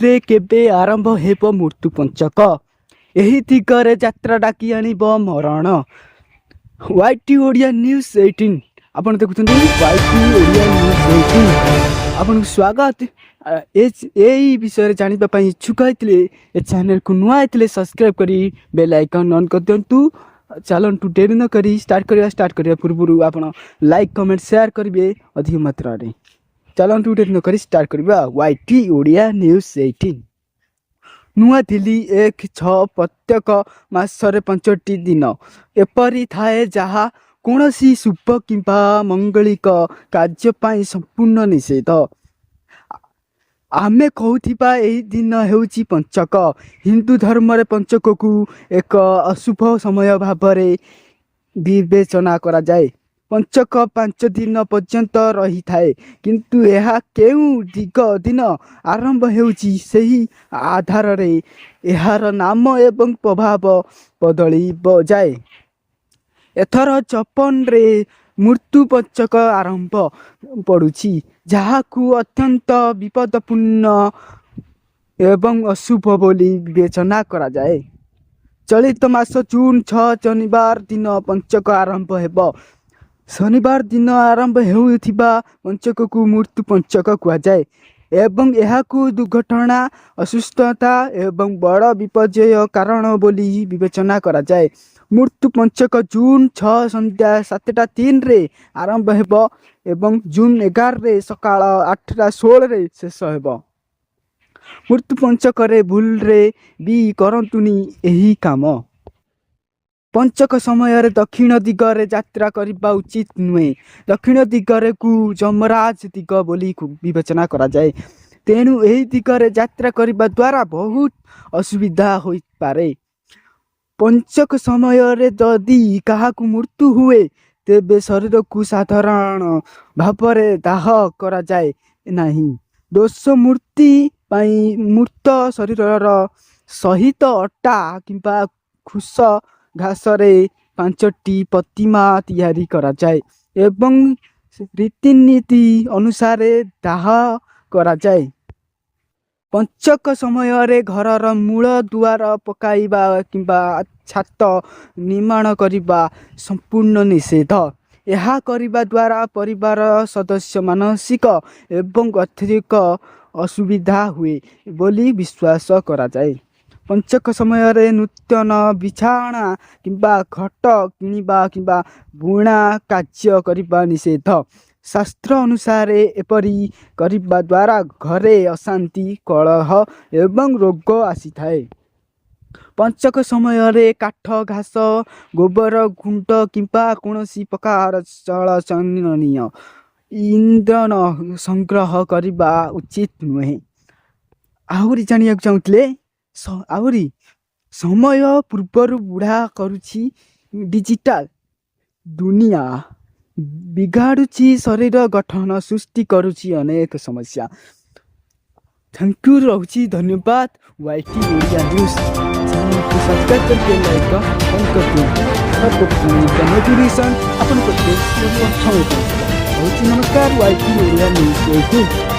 ତାରିଖରେ କେବେ ଆରମ୍ଭ ହେବ ମୃତ୍ୟୁ ପଞ୍ଚକ? ଏହି ଦିଗରେ ଯାତ୍ରା ଡାକି ଆଣିବ ମରଣ। ୱାଇଟି ଓଡ଼ିଆ ନ୍ୟୁଜ୍ 18, ଆପଣ ଦେଖୁଛନ୍ତି ୱାଇଟି ଓଡ଼ିଆ ନ୍ୟୁଜ୍ 18। ଆପଣଙ୍କୁ ସ୍ୱାଗତ। ଏଇ ବିଷୟରେ ଜାଣିବା ପାଇଁ ଇଚ୍ଛୁକ ହେଇଥିଲେ, ଏ ଚ୍ୟାନେଲକୁ ନୂଆ ହେଇଥିଲେ ସବସ୍କ୍ରାଇବ୍ କରି ବେଲ୍ ଆଇକନ୍ ଅନ୍ କରିଦିଅନ୍ତୁ। ଚାଲନ୍ତୁ, ଡେରି ନ କରି ଷ୍ଟାର୍ଟ କରିବା। ଷ୍ଟାର୍ଟ କରିବା ପୂର୍ବରୁ ଆପଣ ଲାଇକ୍, କମେଣ୍ଟ, ସେୟାର କରିବେ ଅଧିକ ମାତ୍ରାରେ। ଚାଲନ୍ତୁ, ଡେରି ନ କରି ଷ୍ଟାର୍ଟ କରିବା ୱାଇଟି ଓଡ଼ିଆ ନ୍ୟୁଜ୍ 18। ନୂଆଦିଲ୍ଲୀ, 1/6। ପ୍ରତ୍ୟେକ ମାସରେ ପାଞ୍ଚଟି ଦିନ ଏପରି ଥାଏ, ଯାହା କୌଣସି ଶୁଭ କିମ୍ବା ମଙ୍ଗଳିକ କାର୍ଯ୍ୟ ପାଇଁ ସମ୍ପୂର୍ଣ୍ଣ ନିଷେଧ। ଆମେ କହୁଥିବା ଏହି ଦିନ ହେଉଛି ପଞ୍ଚକ। ହିନ୍ଦୁ ଧର୍ମରେ ପଞ୍ଚକକୁ ଏକ ଅଶୁଭ ସମୟ ଭାବରେ ବିବେଚନା କରାଯାଏ। ପଞ୍ଚକ 5 ଦିନ ପର୍ଯ୍ୟନ୍ତ ରହିଥାଏ, କିନ୍ତୁ ଏହା କେଉଁ ଦିଗ ଦିନ ଆରମ୍ଭ ହେଉଛି, ସେହି ଆଧାରରେ ଏହାର ନାମ ଏବଂ ପ୍ରଭାବ ବଦଳି ଯାଏ। ଏଥର 54ରେ ମୃତ୍ୟୁ ପଞ୍ଚକ ଆରମ୍ଭ ପଡ଼ୁଛି, ଯାହାକୁ ଅତ୍ୟନ୍ତ ବିପଦପୂର୍ଣ୍ଣ ଏବଂ ଅଶୁଭ ବୋଲି ବିବେଚନା କରାଯାଏ। ଚଳିତ ମାସ ଜୁନ୍ 6 ଶନିବାର ଦିନ ପଞ୍ଚକ ଆରମ୍ଭ ହେବ। ଶନିବାର ଦିନ ଆରମ୍ଭ ହେଉଥିବା ପଞ୍ଚକକୁ ମୃତ୍ୟୁ ପଞ୍ଚକ କୁହାଯାଏ ଏବଂ ଏହାକୁ ଦୁର୍ଘଟଣା, ଅସୁସ୍ଥତା ଏବଂ ବଡ଼ ବିପର୍ଯ୍ୟୟ କାରଣ ବୋଲି ବିବେଚନା କରାଯାଏ। ମୃତ୍ୟୁ ପଞ୍ଚକ ଜୁନ୍ 6 ସନ୍ଧ୍ୟା 7:03ରେ ଆରମ୍ଭ ହେବ ଏବଂ ଜୁନ୍ 11ରେ ସକାଳ 8:16ରେ ଶେଷ ହେବ। ମୃତ୍ୟୁ ପଞ୍ଚକରେ ଭୁଲରେ ବି କରନ୍ତୁନି ଏହି କାମ। ପଞ୍ଚକ ସମୟରେ ଦକ୍ଷିଣ ଦିଗରେ ଯାତ୍ରା କରିବା ଉଚିତ ନୁହେଁ। ଦକ୍ଷିଣ ଦିଗରେକୁ ଯମରାଜ ଦିଗ ବୋଲି ବିବେଚନା କରାଯାଏ। ତେଣୁ ଏହି ଦିଗରେ ଯାତ୍ରା କରିବା ଦ୍ୱାରା ବହୁତ ଅସୁବିଧା ହୋଇପାରେ। ପଞ୍ଚକ ସମୟରେ ଯଦି କାହାକୁ ମୃତ୍ୟୁ ହୁଏ, ତେବେ ଶରୀରକୁ ସାଧାରଣ ଭାବରେ ଦାହ କରାଯାଏ ନାହିଁ। ଦୋଷ ମୁକ୍ତି ପାଇଁ ମୃତ ଶରୀରର ସହିତ ଅଟା କିମ୍ବା କୁଶ ଘାସରେ ପାଞ୍ଚଟି ପ୍ରତିମା ତିଆରି କରାଯାଏ ଏବଂ ରୀତିନୀତି ଅନୁସାରେ ଦାହ କରାଯାଏ। ପଞ୍ଚକ ସମୟରେ ଘରର ମୂଳ ଦୁଆର ପକାଇବା କିମ୍ବା ଛାତ ନିର୍ମାଣ କରିବା ସମ୍ପୂର୍ଣ୍ଣ ନିଷେଧ। ଏହା କରିବା ଦ୍ୱାରା ପରିବାର ସଦସ୍ୟ ମାନସିକ ଏବଂ ଆର୍ଥିକ ଅସୁବିଧା ହୁଏ ବୋଲି ବିଶ୍ୱାସ କରାଯାଏ। ପଞ୍ଚକ ସମୟରେ ନୂତନ ବିଛଣା କିମ୍ବା ଖଟ କିଣିବା କିମ୍ବା ବୁଣା କାର୍ଯ୍ୟ କରିବା ନିଷେଧ। ଶାସ୍ତ୍ର ଅନୁସାରେ ଏପରି କରିବା ଦ୍ୱାରା ଘରେ ଅଶାନ୍ତି, କଳହ ଏବଂ ରୋଗ ଆସିଥାଏ। ପଞ୍ଚକ ସମୟରେ କାଠ, ଘାସ, ଗୋବର ଗୁଣ୍ଡ କିମ୍ବା କୌଣସି ପ୍ରକାର ଜଳନୀୟ ଇନ୍ଧନ ସଂଗ୍ରହ କରିବା ଉଚିତ ନୁହେଁ। ଆହୁରି ଜାଣିବାକୁ ଚାହୁଁଥିଲେ, ଆହୁରି ସମୟ ପୂର୍ବରୁ ବୁଢ଼ା କରୁଛି ଡିଜିଟାଲ ଦୁନିଆ, ବିଗାଡ଼ୁଛି ଶରୀର ଗଠନ, ସୃଷ୍ଟି କରୁଛି ଅନେକ ସମସ୍ୟା। Thank you, ରହୁଛି, ଧନ୍ୟବାଦ। ୱାଇଟି ଓଡ଼ିଆ ନ୍ୟୁଜ୍ ଚ୍ୟାନେଲକୁ ସବସ୍କ୍ରାଇବ୍ କରି ବେଲ୍ ଆଇକନ୍ ଅନ୍ କରିଦିଅନ୍ତୁ। ସର୍ବପ୍ରଥମେ ନୋଟିଫିକେସନ୍ ଆପଣଙ୍କ ପାଖରେ ପ୍ରଥମେ ପହଞ୍ଚିବ। ରହୁଛି, ନମସ୍କାର। ୱାଇଟି ଓଡ଼ିଆ ନ୍ୟୁଜ୍ 18।